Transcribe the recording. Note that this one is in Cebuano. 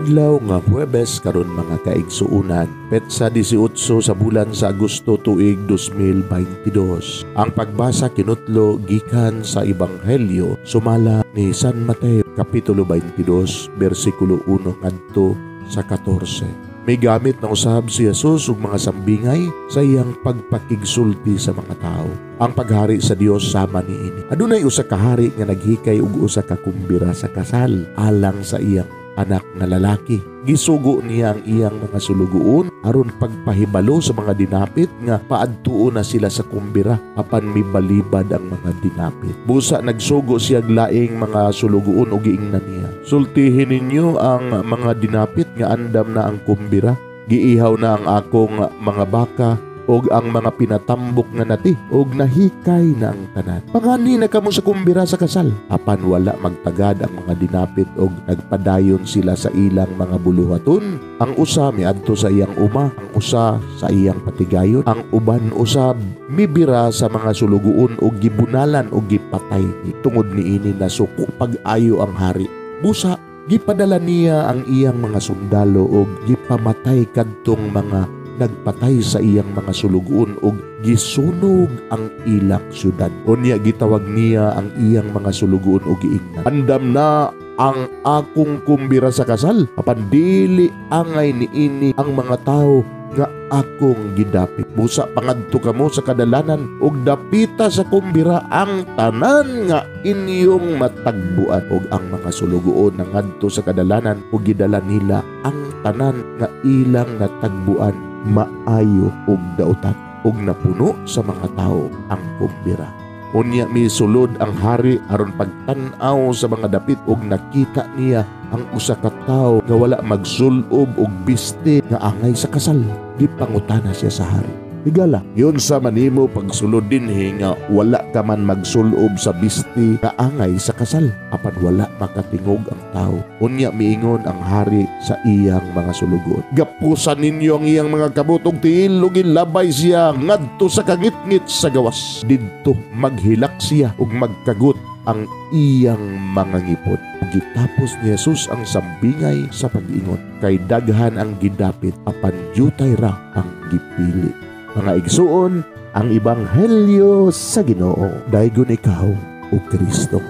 Adlaw nga Huwebes karon, mga kaigsuonan, petsa 18 sa bulan sa Agosto, tuig 2022. Ang pagbasa kinutlo gikan sa Ebanghelyo sumala ni San Mateo, kapitulo 22, bersikulo 1 ngadto sa 14. Migamit na usab si Jesus ug mga sambingay sa iyang pagpakigsulti sa mga tao. Ang paghari sa Dios sama niini. Adunay usa ka hari nga naghikay og usa ka kumbira sa kasal alang sa iyang anak nga lalaki. Gisugo niya ang iyang mga sulugoon aron pagpahibalo sa mga dinapit nga paadtuon na sila sa kumbira, apan mibalibad ang mga dinapit. Busa nagsugo siya laing mga sulugoon ug giingnan niya, "Sultihin ninyo ang mga dinapit nga andam na ang kumbira, giihaw na ang akong mga baka og ang mga pinatambok nga nati og nahikay na ang tanan. Pangani na kamo sa kumbira sa kasal." Apan wala magtagad ang mga dinapit og nagpadayon sila sa ilang mga buluhaton. Ang usa miadto sa iyang uma, ang usa sa iyang patigayon, ang uban usab mibira sa mga sulugoon og gibunalan og gipatay. Tungod niini, nasuko pag-ayo ang hari. Busa gipadala niya ang iyang mga sundalo og gipamatay kadtong mga nagpatay sa iyang mga sulugoon og gisunog ang ilang syudad. Unya gitawag niya ang iyang mga sulugoon og giingnan, "Andam na ang akong kumbira sa kasal, apan dili angay niini ang mga tawo nga akong gidapit. Busa pangadto kamo sa kadalanan ug dapita sa kumbira ang tanan nga inyong matagbuan." Og ang mga sulugoon nangadto sa kadalanan ug gidala nila ang tanan nga ilang natagbuan, maayo ug dautan, ug napuno sa mga tawo ang kumbira. Unya misulod ang hari aron pagtan-aw sa mga dapit ug nakita niya ang usa ka tawo nga wala magsulob og biste nga angay sa kasal. Gipangutana siya sa hari, "Higala, giunsa man nimo pagsulod dinhi nga wala ka man magsulob sa biste nga angay sa kasal?" Apan wala makatingog ang tawo. Unya miingon ang hari sa iyang mga sulugoon, "Gapusan ninyo ang iyang mga kamot ug tiil ug ilabay siya ngadto sa kangitngit sa gawas. Didto maghilak siya ug magkagot ang iyang mga ngipon." Gitapos ni Jesus ang sambingay sa pag-ingon, "Kay daghan ang gidapit, apan dyutay ra ang gipili." Mga igsuon, ang Ebanghelyo sa Ginoo. Daygon ikaw, o Kristo.